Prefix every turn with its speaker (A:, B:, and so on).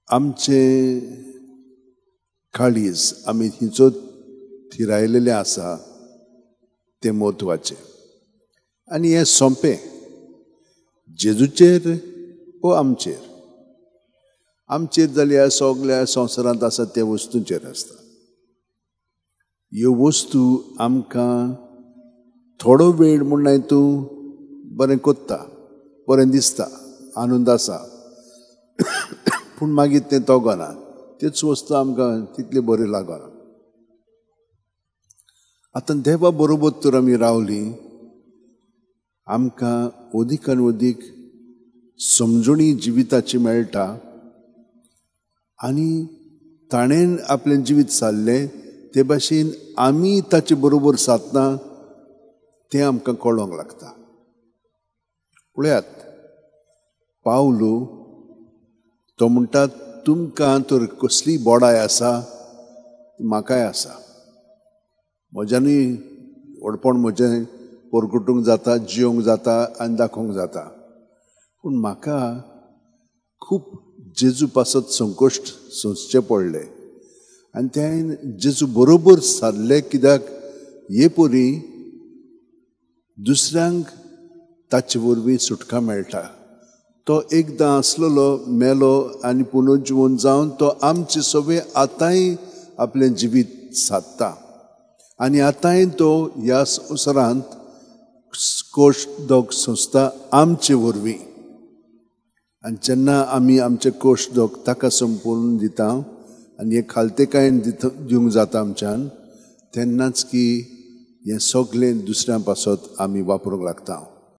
A: आमचें काळीज आमी हिचो थिरायलेलें आसा तें म्हत्वाचें. आनी हें सोंपें, जेजूचेर वो आमचेर. आमचेर जाल्यार सगल्या संवसारांत आसा त्या वस्तूंचेर आसता. ह्यो वस्तू आमकां थोडो वेळ म्हूण तूं बरें कोत्ता, बरें दिसता, आनंद आसा, पूण मागीर तें तगना. त्योच वस्तू आमकां तितल्यो बऱ्यो लागना. आतां देवा बरोबर तर आमी रावलीं, आमकां अदीक आनी अदीक समजणी जिविताची मेळटा आनी ताणें आपलें जिवीत सारलें ते भाशेन आमी ताचे बरोबर सादना तें आमकां कळोंक लागता. पळयात, पावलू तो म्हणटा, तुमकां तर कसली बोडाय आसा म्हाकाय आसा. म्हज्यानूय व्हडपण म्हजें परगटूंक जाता, जियोंक जाता आनी दाखोवंक जाता, पूण म्हाका खूब जेजू पासत संकश्ट सोंसचें पडलें आनी तें जेजू बरोबर सारलें. कित्याक हे परी दुसऱ्यांक ताचे वरवीं सुटका मेळटा. तो एकदां आसलेलो, मेलो आनी पुनर्जिवन जावन तो आमचे सगळे आतांय आपलें जिवीत सादता आनी आतांय तो ह्या संवसारांत कोश दोग संस्था आमचे वरवीं. आनी जेन्ना आमी आमचे कोश दोग ताका संपूर्ण दिता आनी हे खालतेकायेन दिवंक जाता आमच्यान, तेन्नाच की हें सगळें दुसऱ्यां पासत आमी वापरूंक लागता.